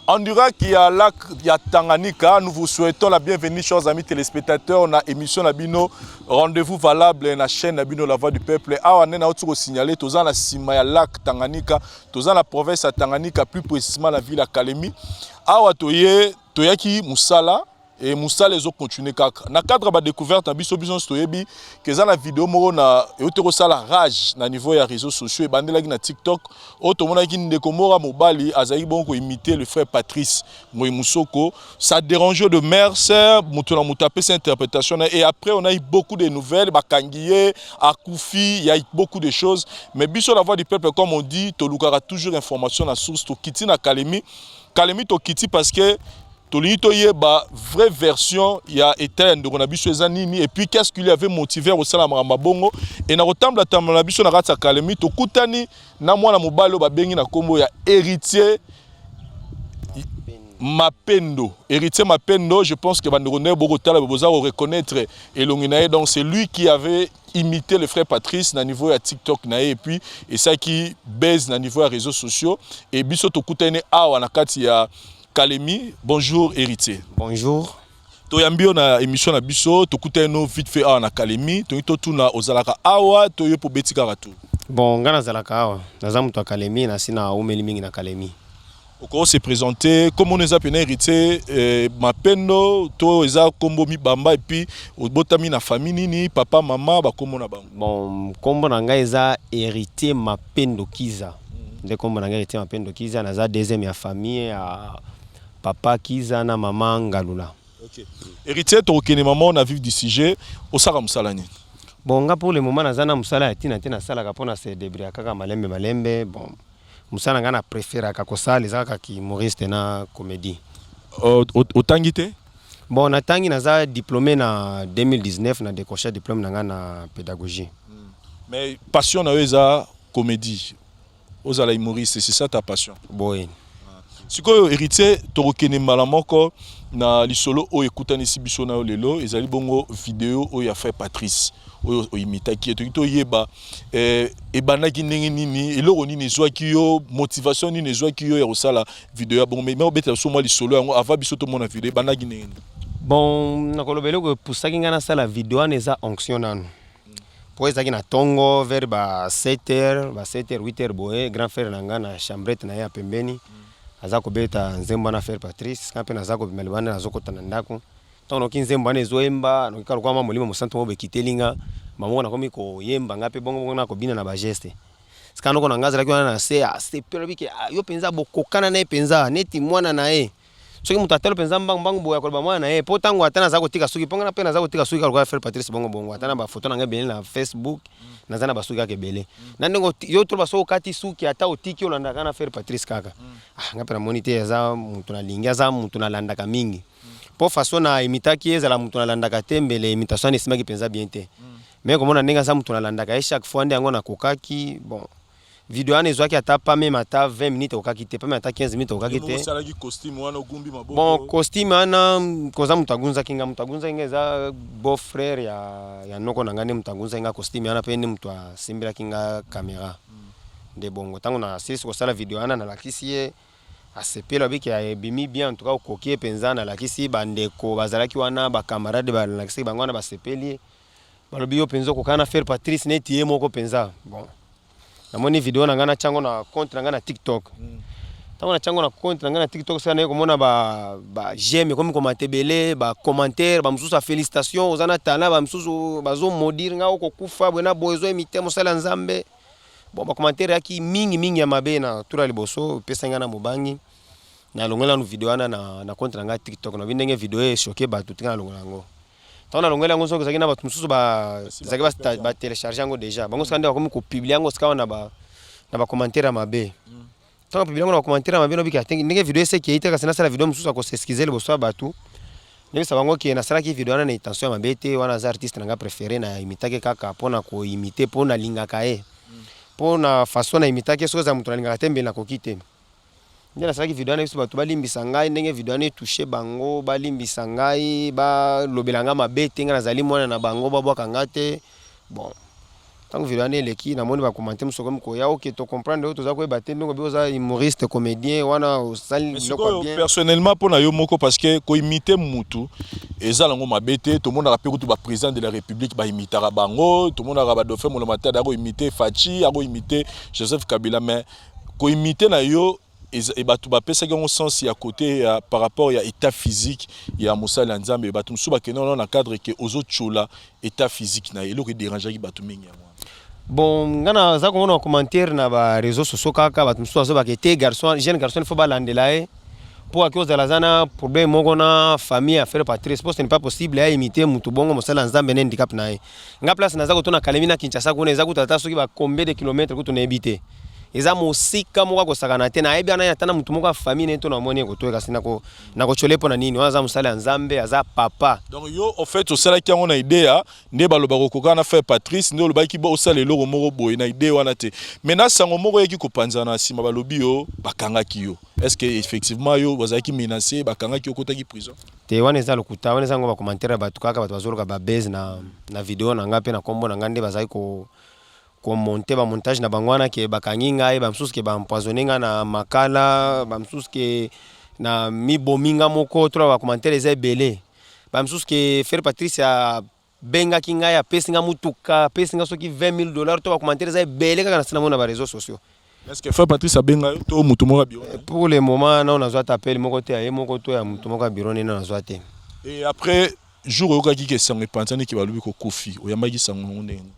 En direct ya lac ya Tanganyika, nous vous souhaitons la bienvenue, chers amis téléspectateurs, na émission na bino Rendez-vous valable, na chaîne na bino La Voix du Peuple. Awa nde nauti kosignaler, toza na sima ya lac Tanganyika, toza na province ya Tanganyika, plus précisément la ville ya Kalemi. Awa toye, toyaki mosala e mosala ezocontinue kaka na cadre ya badécouverte na biso. Biso nyonso toyebi ke eza na video moko na euti kosala rage na niveau ya réseaux sociaux. Ebandelaki na TikTok, oyo tomonaki ndeko moko ya mobali azalaki bongo koimiter le frère Patrice Ngoyi Musoko. Ça dérange de mers, moto na moto apesi interprétation na. Et après, on a eu beaucoup de nouvelles, bakangi ye, akufi, il y a eu beaucoup de choses. Mais biso, La Voix du Peuple, comme on dit, tolukaka toujours information na source. Tokiti na Kalemi. Kalemi tokiti parce que tolingi toyeba vraie version ya état ya ndeko na biso eza nini, et puis qu'est-ce qui lui avait motivé ya kosala makambo bongo. E na kotambola-tambola na biso na kati ya Kalemi, tokutani na mwana mobali oyo babengi na nkombo ya Héritier Mapendo. Héritier Mapendo, je pense que bandeko ndenge bokotala, boza koreconnaître elongi na ye. Donc c'est lui qui avait imité le frère Patrice na niveau ya TikTok na ye, et puis esalaki buzz na niveau ya réseaux sociaux. Et biso tokutani awa na kati ya Kalemi. Bonjour Héritier. Bonjour. Toyambi yo na émission na biso. Tokutani no vite fait awa na Kalemi. Toyei totuna, ozalaka awa to yo mpo obeti kaka tu? Bon, nga nazalaka awa, naza moto ya Kalemi, nasi naumeli mingi na Kalemi. Okoki se présenter? Kombo eza pena Héritier Mapendo to eza kombo mibamba? Et puis obotami na famille nini? Papa, mama, bakombo na bango? Bon, nkombo na ngai eza Héritier Mapendo Kiza. Nde nkombo na ngai Héritier Mapendo Kiza. Naza deuxième ya famille ya papa Kiza na mama Ngalula. Okay. Héritier, tokokende mama na vif du sujet. Osala mosala nini? Bon, nga pour le moment naza na mosala ya ntina te. Nasalaka mpona se débrouiller kaka malembe malembe. Bon, mosala na ngai na préféraka kosala eza kaka humoriste na comédie. Otangi te? Bon, natangi, naza diplômé na 2019, na décroché diplôme na ngai na pédagogie. Mais passion na yo eza comédie, ozala humoriste, c'est ça ta passion? Boye. Sikoyo Héritier, tokokende mbala moko na lisolo oyo ekutanisi biso na yo lelo. Ezali bongo video oyo ya frère Patrice oyo oimitaki ye. Toki toyeba ebandaki ndenge nini, eloko nini ezwaki yo, motivation nini ezwaki yo ya kosala video ya bongo. Mais obetela biso mwa lisolo yango avant biso tomona video. Ebandaki ndenge nini? Bon, nakoloba eloko epusaki ngai nasala video wana eza onction nanu, po ezalaki na ntongo vers ba 7 heures, ba 7 heures, 8 heures boye. Grand frère na ngai na chambrette na ye ya pembeni aza kobeta nzembo wana frère Patrice. Nga mpe naza kobima libanda, nazokota na ndako. Ntango noki nzembo wana ezoyemba, noki kaka lokola mwa molimo mosantu moko bekiteli nga bango, nakomi koyemba nga mpe bongo bongo, na kobina na bageste. Sika noko na nga azalaki wana na se, asepeli, alobi ke: "Ah, yo mpenza bokokana na ye mpenza neti mwana na ye." Soki moto atali mpenza mbangu mbangu boye, akoloba mwana na ye, mpo ntango ata naza kotika suki, mpo nga mpe naza kotika suki kaka lokola frère Patrice bongo bongo. Ata na bafoto na ngai ebele na Facebook, naza na basuki kaka ebele na ndenge yo toloba soki okati suki, ata otiki, olandaka na frère Patrice kaka. Ah, nga mpe namoni te aza moto nalingi, aza moto nalandaka mingi, mpo façon na imitaki ye, ezala moto nalandaka te, mbele imitation wana esimaki mpenza bien te. Mais komona ndenge aza moto nalandaka ye chaque fois, nde yango nakokaki. Bon, video wana ezwaki ata pas même ata 20 minutes, ekokaki te, pas même ata 15 minutes ekokaki te. Osalaki costume wana, ogumbi maboko? Bon, costume wana koza moto agunzaki nga. Moto agunzaki nga eza beau frère ya noko na nga, nde moto agunzaki nga costume wana, mpe nde moto asimbelaki nga caméra. Nde bongo ntango nasilisi kosala video wana, nalakisi ye, asepeli, abiki ebimi bien, en tout cas okoki ye mpenza. Nalakisi bandeko bazalaki wana, bacamarade, balakisaki bango wana, basepeli ye, balobi: "Yo mpenza okokana na frère Patrice neti ye moko mpenza." Bon, namoni video na ngai, natyango na compte na ngai na TikTok. Ntango natyango na compte na ngai na TikTok, sala naye komona ba j'aime ekomi komata ebele, bacommentaire, bamosusu ya félicitation, oza na talent, bamosusu bazomaudire ngai, okokufa boye na boye, ozoimite mosala ya Nzambe. Bon, bacommentaire eyaki mingi mingi ya mabe. Na tour ya liboso epesaki ngai na mobangi, nalongoli nanu video wana na compte na ngai TikTok. Nabi ndenge video echoquer bato, tika nalongola yango. Ntango nalongoli yango, soki ezalaki na bato mosusu bazalaki batélécharge yango déjà, bango sika nde bakomi kopublier yango sika wana na bacommentaire ya mabe. Ntango publier yango na bacommentaire ya mabe, nobiki ndenge video eseki ei te, kasi nasala video mosusu ya kos'excuser liboso ya bato, nayebisa bango ke nasalaki video wana na intention ya mabe te. Wana aza artiste na nga préféré, na imitaki kaka mpo na koimite, mpo nalingaka ye, mpo na façon na imitaki. Soki eza moto nalingaka te, mbele nakoki te. Nde nasalaki video wana, biso bato balimbisa ngai ndenge video wana etouche bango, balimbisa ngai, balobela ngai mabe te, ngai nazali mwana na bango, babwaka nga te. Bon, Ntango video wana eleki, namoni bacommentaire mosusu okomi koya: "Ok, tocomprendre oyo, toza koyeba te ndenge obi oza humoriste comédien wana, osali biloko ya bien." Personnellement, mpo na yo moko, parce que koimiter mutu eza nango mabe te. Tomonaka mpe kutu baprésident de la République baimitaka bango, tomonaka badauphin Molomatadi akoimiter Fatshi, akoimiter Joseph Kabila. Mais koimiter na yo, bato bapesaki yango sens ya côté ya par rapport ya état physique ya mosali ya Nzambe. Bato mosusu bakende wana na cadre ke ozotiola état physique na ye. Eloko edérangeaki bato mingi yango wana. Bon, nga naza komona bacommentaire na baréseau sociaux kaka, bato mosusu bazobaka ete garçon, jeune garçon, il faut balandela ye mpo aki ozala aza na problème moko na famille ya frère Patrice, mpo ce n'est pas possible aimiter mutu bongo, mosala ya Nzambe na handicap na ye. Nga place naza kotuna Kalemi na Kinshasa kuna eza kutu ata soki ba combien de kilomètre kutu nayebi te, eza mosika moko akosakana te. Nayebi wana ata na mutu moko ya famille na ye to namoni ye kotoye, kasi nakotyole mpo na nini? Wana aza mosala ya Nzambe, aza papa. Donc yo, en fait, osalaki yango na idée ya nde balobaka okoka na frère Patrice, nde olobaki bo osala eloko moko boye na idée wana te. Mais na sango moko oyaki kopanzana na nsima, balobi yo bakangaki yo. Est ce que effectivement yo bazalaki menacé, bakangaki yo, okotaki prison? Te, wana eza lokuta. Wana eza yango bacommentaire ya bato kaka, bato bazoluka babase na video na nga mpe na nkombo na nga, nde bazali ko komonter bamontage na bango wana ke bakangi ngai, bamosusu ke baempoisonner ngai na makala, bamosusu ke na mibomi nga moko. Tola bacommentaire eza ebele, bamosusu ke frère Patrice abengaki ngai, apesi nga mutuka, apesi nga soki 20 000 $. To bacommentaire eza ebele kaka na nsina mona baréseau sociaux. Est ce que frère Patrice abenga yo to motu moko ya bureau na ye? Pour le moment nao nazwa ata appel moko te, aye moko to ya motu moko ya bureau nene nazwa te. Et après jour oyokaki ke sango epanzani ke balobi kokufi, oyambaki sango yango ndenge nini?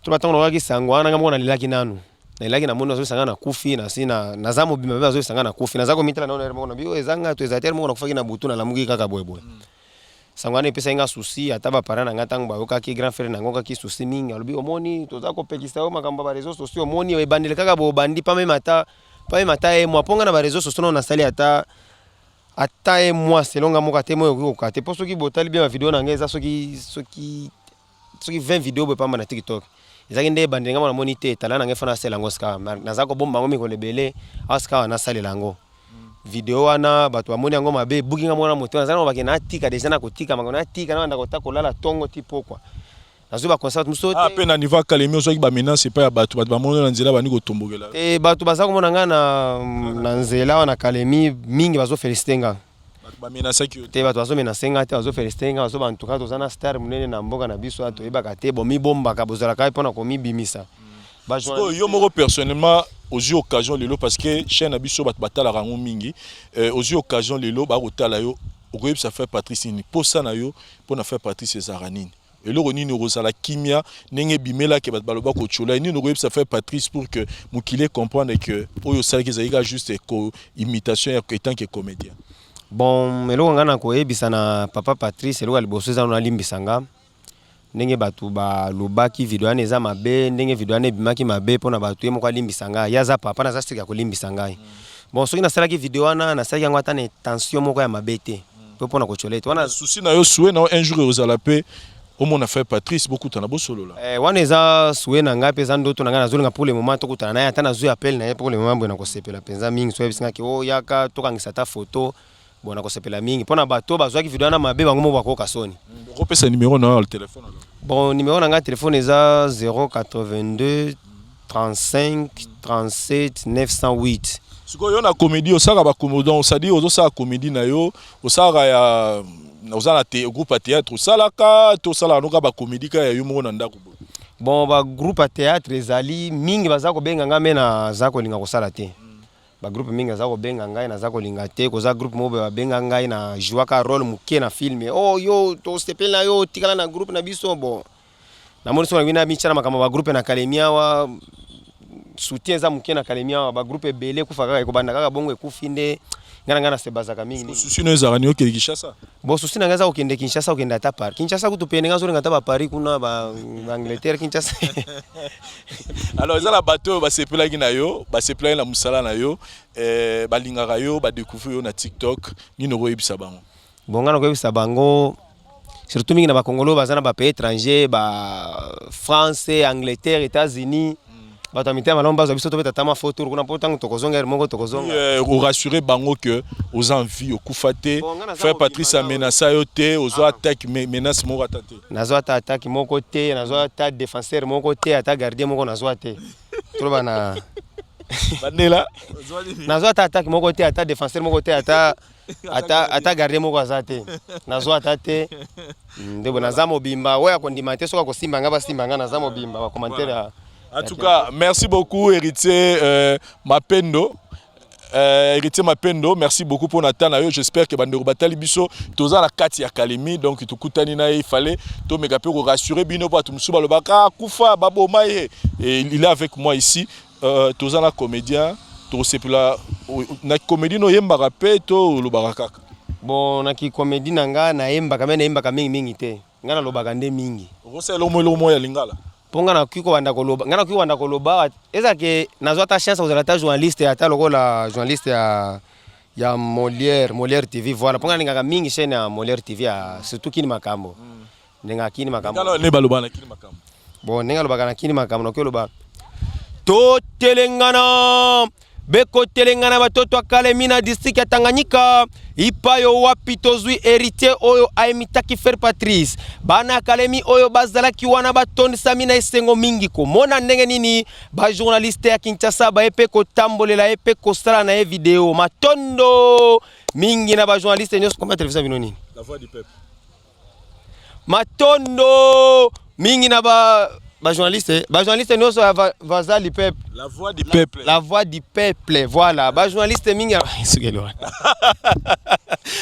To batango nakokaki sango wana, nga moko nalelaki nanu, nalelaki. Namoni bazobisa nga nakufi, nasi naza mobimba mpe bazobisa nga nakufi. Naza komitala nano moko na bi oyo eza nga to eza te. Moko nakufaki na butu, nalamuki kaka boyeboye. Sango wana epesaki nga souci. Ata baparent na nga, ntango bayokaki, grand frère na nga okaki souci mingi, alobi: "Omoni, toza kopekisa yo makambo ya baréseau sociaux, omoni ebandeli kaka bobandi pameme ata pameme ata ye mwa." Mpo nga na baréseau sociaux nano nasali ata ye mwa selon nga moko ate mo ekoki kokoka te, mpo soki botali bien bavideo na ngai eza soki 20 video boye pamba na TikTok. Ezalaki nde ebandeli. Nga mona namoni te tala na ngai fana nasala yango sikawa, naza kobomba yango mikolo ebele. Awa sikawa nasalela yango video wana, bato bamoni yango mabe, ebuki nga mona motema. Naza na bake natika déjà, na kotika makambo natika, nabanda kota kolala ntongo ti pokwa, nazwi baconseil bato mosusu. Ah, mpe na niveau ya Kalemi ozwaki bamenace epai ya bato, bato bamoni na nzela bandi kotombokela? Te, bato baza komona ngai na nzela wana na Kalemi mingi bazoféliciter nga. Bato bamenaçaki yo? Te, bato bazomenacer nga te, bazoféliciter nga. Bazo bantuka toza na star monene na mboka na biso, toyebaka te, bomibombaka, bozalaka mpona komibimisa. Sikoyo yo moko personnellement ozwi occasion lelo, parce que chaîne na biso bato batalaka yango mingi, ozwi occasion lelo bakotala yo, okoyebisa frère Patrice nini? Posa na yo mpona frère Patrice ezalaka nini? Eloko nini okozala kimia ndenge ebimelaki bato baloba kotiola? Nini okoyebisa frère Patrice pour que mokili comprendre que oyo osalaki ezalaki kaka juste imitation ya étant que comédien? Bon, eloko ngai na koyebisa na papa Patrice, eloko ya liboso eza nalimbisa nga ndenge bato balobaki video wana eza mabe, ndenge video wana ebimaki mabe mpona bato. Ye moko alimbisa ngai, ye aza papa, naza sika ya kolimbisa ngai. Bon, soki nasalaki video wana, nasalaki yango ata na intention moko ya mabe te mpo mpona kotiola ete wana. Souci na yo, souhait na yo, un jour ozala mpe omona frère Patrice, bokutana, bosolola? Wana eza souhait na ngai mpe eza ndoto na ngai. Nazolinga pour le moment tokutana na ye, ata nazwi appel na ye pour le moment boye, nakosepela mpenza mingi. So yebisingaki o yaka tokangisa ata photo bon, nakosepela mingi. Mpona bato bazwaki video wana mabe, bango moko bakoyoka soni. Okopesa numéro na yo ya telefone alors? Bon, numéro na ngai telefone eza 082 35 37 908. Sikoyo yo na comédie osalaka bacomédie, donc c'est-à-dire ozosala comédie na yo, osalaka ya oza na te, groupe ya théâtre osalaka to osalaka noka bacomédie kaka ya yo moko na ndako boye? Bon, bagroupe ya théâtre ezali mingi, baza kobenga ngai me naza kolinga kosala te. Bagroupe mingi aza kobenga ngai, naza kolinga te. Koza groupe moko boye babenga ngai, na jouaka rôle moke na film. "Oh, yo tosepeli na yo, tikala na groupe na biso." Bon, namoni soki na mitya na makambo ya bagroupe na Kalemi awa, soutien eza moke na Kalemi awa. Bagroupe ebele ekufa kaka, ekobanda kaka bongo ekufi. Nde ngai na ngai nasebazaka mingi. Souci no ezalaka ni okende Kinshasa? Bon, souci na ngai eza kokende Kinshasa, kokende ata Paris. Kinshasa kutu pene, ngai azolinga ata baparis kuna, baangleterre, Kinshasa. Alors eza na bato oyo basepelaki na yo, basepelaki na mosala na yo, balingaka yo, badécouvrir yo na TikTok. Nini okoyebisa bango? Bon, ngai nakoyebisa bango surtout mingi na bakongolo baza na bapays étranger, ba France, Angleterre, États-Unis. Bato ya mitema malamu bazwa biso, tobeta ta mwa faux tour kuna, mpo ntango tokozonga, heure moko tokozonga. Orassure bango que oza en vie, okufa te. Bon, nga naza Frère mobimba. Patrice amenaça yo te, ozwa attaque, menace moko ata te? Nazwa ata attaque moko te, nazwa ata défenseur moko te, ata gardien moko nazwa te. Toloba na Bandela. Nazwa ata attaque moko te, ata défenseur moko te, ata gardien moko aza te, nazwa ata te. Nde boye, naza mobimba. Oyo akondima te, soki akosimba nga, basimba nga, naza mobimba. Bacommentaire ya En tout cas, merci beaucoup, Héritier Mapendo. Héritier Mapendo, merci beaucoup pour Nathan. J'espère que bandeko batali biso toza na kati ya Kalemi, donc tokutani na ye, il fallait tomeka pe ko rassurer bino po tumsu balobaka kufa, baboma ye, et il est avec moi ici. Toza na comédien, tosepela na comédie no yembaka pe to olobaka kaka? Bon, na kicomédie na nga, nayembaka, me nayembaka mingimingi te. Nga nalobaka nde mingi. Okosala eloko moko ya lingala? Mpo nga nakoki kobanda koloba, nga nakoki kobanda koloba, ezake nazwa ata chance kozala ata journaliste, ata lokola journaliste ya Molière TV, voilà, mpo nga nalingaka mingi chaîne ya Molière TV, ya surtout Kini Makambo. Ndengaka Kini Makambo. Kala ne baloba na Kini Makambo. Bon, ndenge alobaka na Kini Makambo, nakoki oloba: totelengana, bekotelengana, batoto akalemi na district ya Tanganyika, ipayo wapi tozwi Héritier oyo aimitaki Frère Patrice. Bana Akalemi oyo bazalaki wana batondisami na esengo mingi komona ndenge nini bajournaliste ya Kinshasa baye mpe kotambolela ye mpe kosala na ye video. Matondo mingi na bajournaliste nyonso. Komba televizio bino nini? La Voix du Peuple. Matondo mingi na ba bajournaliste nyonso ya vazali peuple. La Voix du Peuple. La Voix du Peuple, voilà, bajournaliste mingi sukeli wana.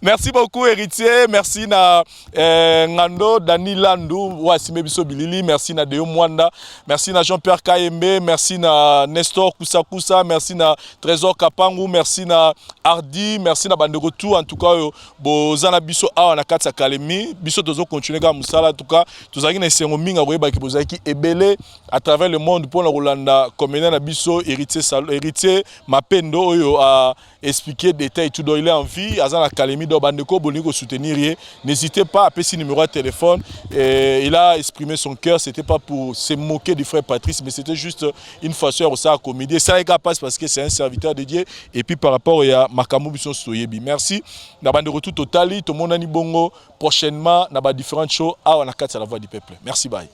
Merci beaucoup, Héritier. Merci na Ngando Dani Landu wasimbe biso bilili. Merci na Deo Mwanda, merci na Jean-Pierre Kayembe, merci na Nestor Kusakusa, merci na Trésor Kapangu, merci na Ardi, merci na bandeko tout. En tout cas, oyo boza na biso awa na kati ya Kalemi, biso tozo continuer kaka mosala. En tout cas, tozalaki na esengo mingi akoyebaki bozalaki ebele à travers le monde mpona kolanda comédien na biso Héritier, Héritier Mapendo, oyo a expliqué détail tout. Donc il est en vie, aza na Kalemi. Donc bandeko bolingi kosoutenir ye, n'hésitez pas, apesi numéro ya téléphone. Et il a exprimé son cœur, c'était pas pour se moquer du frère Patrice, mais c'était juste une façon ya kosala comédie. Esalaki passe parce que c'est un serviteur de Dieu et puis par rapport ya makambo biso nyonso toyebi. Merci na bandeko tout totali, tomonani bongo prochainement na ba différentes shows awa na kati ya La Voix du Peuple. Merci, bye.